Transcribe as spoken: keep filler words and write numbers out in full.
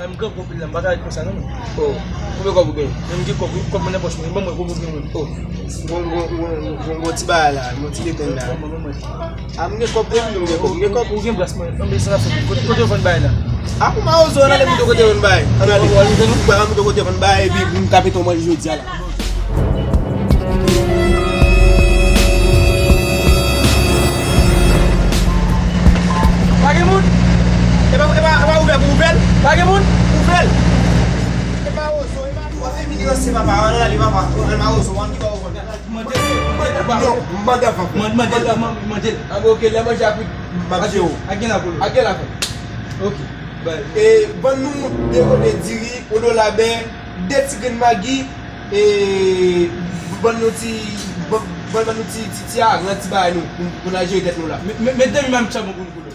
M gen kòb la, m pa ka ret konsa non. Oh, konbyen kòb ou gen? Men m gen kòb wi, kòb mwen nan pòch mwen, ban mwen kòb ou gen mwen. Oh, gon, gon, gon, gon, gon ti bagay la, gon ti detenn la. Ban mwen, ban mwen. Ah, m gen kòb wi, m gen kòb, m gen kòb. Ou gen bras mwen, ann men sa la fè. Kote, kote yo vann bagay la? Ah, pou mawozo, ann ale m montre w kote yo vann bagay. Ann ale. Ou al montre nou? Mwen al montre w kote yo vann bagay, epi m ka pete yon manje jodi a la. Pa gen moun? E pa, e pa, e pa ouvè pou ouvè l? Pa gen moun? Ouvè l! E pa ozo, e pa. W ap vin ranse papa, ann ale papa, ann mawozo, ann ki pa ouvè l. Mande l, mande l, papa. Non, mande avan. Mande, mande l, mande, mande l. Ah, bon, ok, lè manje a kwit, m ap jere w. Ak gen la pou l. Ak gen la pou l. Ok. Bay. E, bann nou de kote diri, yon dola bè, de ti grenn magi, e, bann nou ti, ban-, bann, bann nou ti, ti, ti aran, ti bagay nou, pou, pou n al jere tèt nou la. Met, met, met demi mami chabon pou nou, pou nou.